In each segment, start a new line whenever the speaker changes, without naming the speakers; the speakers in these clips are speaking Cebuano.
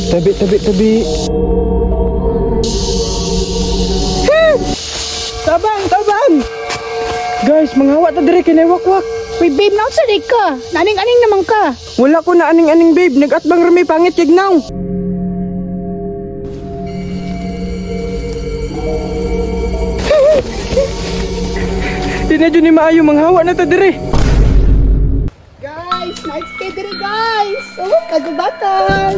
Tabi, tabi, tabi. Tabang, tabang! Guys, manghawa ta dire kay wakwak.
Uy, babe, naunsa di ka? Naning-aning naman ka.
Wala ko na aning-aning, babe. Nagatbang rami pangit yagnaw. Di na dyan ni maayo, manghawa na ta dire.
Guys, night stay dire, guys. Oh, kagubatan.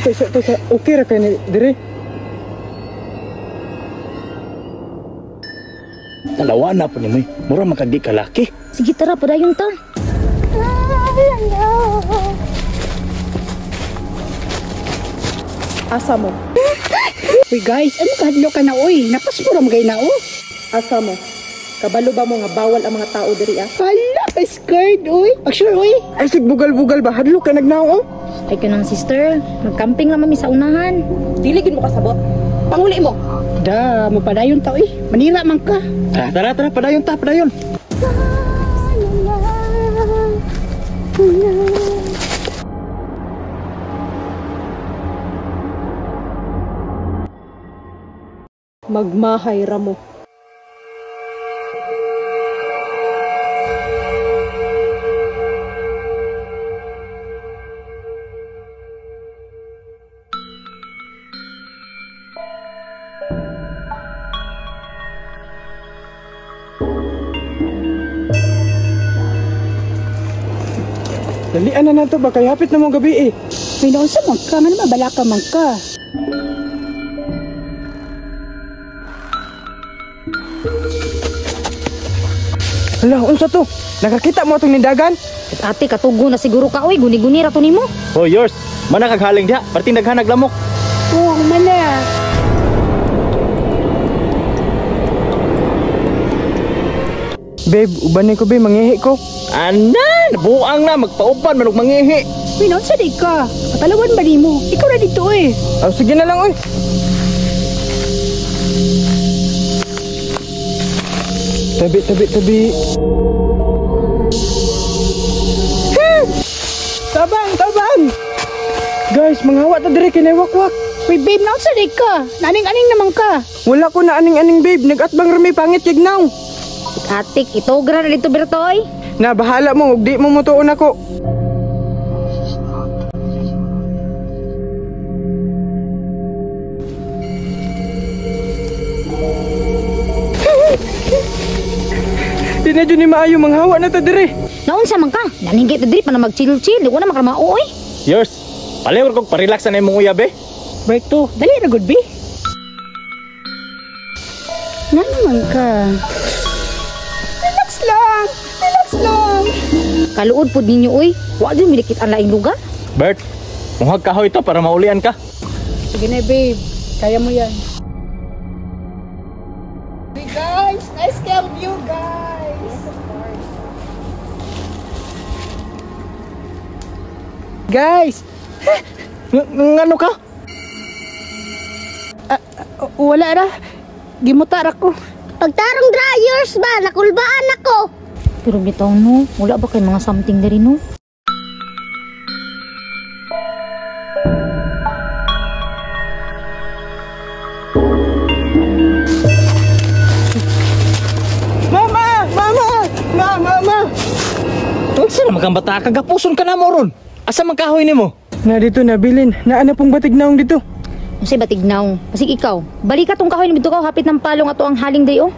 Tesa, tesa, okay ra kay ni dire.
Dalawa na po ni Moy. Mura makadi kalaki.
Sige, tara, padayon ta.
Asa mo?
Uy guys, ano kahadlo ka na oy? Napaspura mo gay na oh.
Asa mo? Kabalo ba mo nga bawal ang mga tao diri ah?
Hala, ka scared oy. Pag sure oy.
Ay sig bugal-bugal ba hadlo ka nagnaong oh.
Ay kanang sister, magcamping lang mami sa unahan.
Dili gid mo kasabot. Panguli mo.
Da, mapadayon ta oy. Manira man ka.
Tara, tara, tara, padayon ta, padayon.
Magmahay ra mo.
Dalian na nato ba kay hapit na mong gabi eh.
May naunsa man ka, man mabala ka man ka.
Hala, unsa to? Nakakita mo atong nindagan?
Ate, katugo na siguro ka oy, guni-guni ra to nimo.
Oh, yours. Mana kaghaling diha, perting daghan naglamok.
Oh, mana.
Babe, ubanin ko babe, mangihi ko.
Ana, nabuang na magpauban man og mangihi.
Uy, naunsa di ka? Katalawan ba nimo? Ikaw na dito eh.
Oh, sige na lang oy. Tabi, tabi, tabi. Tabang, tabang! Guys, manghawa ta dire kay wakwak.
Uy, babe, naunsa di ka? Naning-aning naman ka.
Wala ko na aning-aning, babe. Nagatbang rami pangit yagnaw.
Atik, itogra na dito Bertoy.
Na, bahala mo. Ug di mo mutuon ako. Di na dyan ni maayo, manghawa na ta dire.
Naunsa man ka? Naninggit ta dire pa na mag-chill-chill. Di ko na makamao oy.
Yours. Palihog kog parelax na imong uyab eh.
Berto, dali na gud be. Na naman ka. Relax lang. Relax lang.
Kaluod pud ninyo oy. Wa gyud milikit ang laing lugar.
Bert, muhag kahoy to para maulian ka.
Sige na babe, kaya mo yan. Hey guys, nice camp view guys. Yes, of course.
Guys, ngano ka?
Wala ra. Gimuta ra ko.
Pagtarong dryers ba, nakulbaan ako.
Pero bitaw no, wala ba kay mga something diri no?
Mama! Mama! Ma, mama!
Unsa na magambata ka gapuson ka na mo ron? Asa man kahoy nimo?
Na dito nabilin, naa na pong batignaong dito.
Unsay batignaong? Basig ikaw. Balik ka tong kahoy nimo ka hapit ng palong ato ang haling day oh.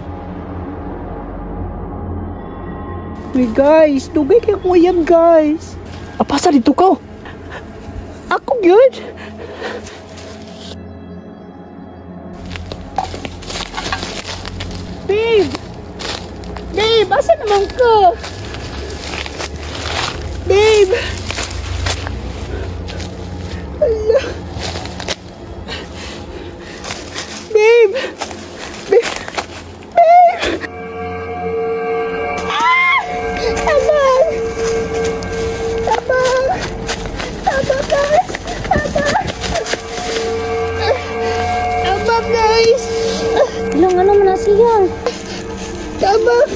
Uy guys, dugay kay akong uyab guys.
Apasa dito ka?
Ako gyud. Babe! Babe, asa naman ka? Babe! Ala. Babe! Babe! Babe! Ah! Tabang! Tabang! Tabang guys! Tabang! Tabang guys!
Ilang ano man na siya?
Tabang!